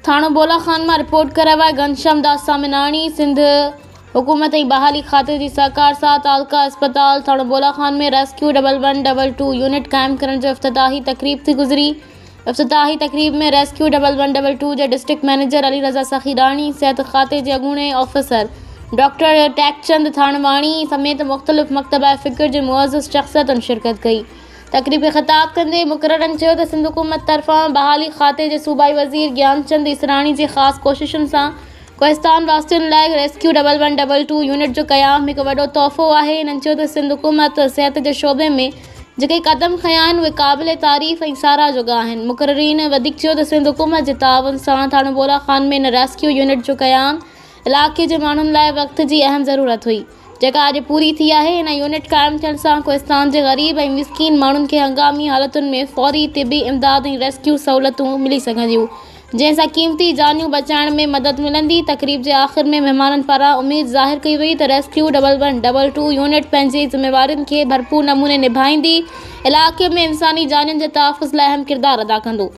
ٿاڻو بولا خان مان رپورٽ ڪرايو آهي گهنشام داس سامناڻي سنڌ حڪومت ۽ بحالي کاتي جي سهڪار سان تعلقه اسپتال ٿاڻو Bola Khan ۾ rescue double one double two unit قائم ڪرڻ جو افتتاحي تقريب ٿي گذري افتتاحي تقريب ۾ rescue double one double two جي ڊسٽرڪٽ مئنيجر علي رضا سخيراڻي صحت کاتي جي اڳوڻي آفيسر ڊاڪٽر ٽيڪچند ٿاڻواڻي سميت مختلف مڪتبه فڪر جي معزز شخصيتن شرڪت ڪئي تقريب کي خطاب ڪندي مقررن چيو ته سنڌ حڪومت طرفان بحالي کاتي جي صوبائي وزير گيانچند اسراڻي جي خاص ڪوششن سان ڪوهستان واسين لاء rescue double one double two unit جو قيام هڪ وڏو تحفو آهي. هنن چيو ته سنڌ حڪومت صحت جي شعبي ۾ جيڪي قدم کنيا آهن اهي قابل تعريف ۽ ساراهه جوڳا آهن. مقررين وڌيڪ چيو ته سنڌ حڪومت جي تعاون سان ٿاڻو بولا خان ۾ هن ريسڪيو يونٽ جو قيام علائقي جي ماڻهن لاء وقت جي اهم ضرورت هئي. جيڪا اڄ پوري ٿي آهي، هن يونٽ قائم ٿيڻ سان ڪوهستان جي غريب ۽ مسڪين ماڻهن کي هنگامي حالتن ۾ فوري طبي امداد ۽ ريسڪيو سهولتون ملي سگهنديون، جنهن سان قيمتي جانيون بچائڻ ۾ مدد ملندي. تقريب جي آخر ۾ مهمانن پاران اميد ظاهر ڪئي وئي ته rescue double one double two unit پنهنجي ذميوارين کي ڀرپور نموني نڀائيندي علائقي ۾ انساني جانين جي تحفظ لاء اهم ڪردار ادا ڪندو.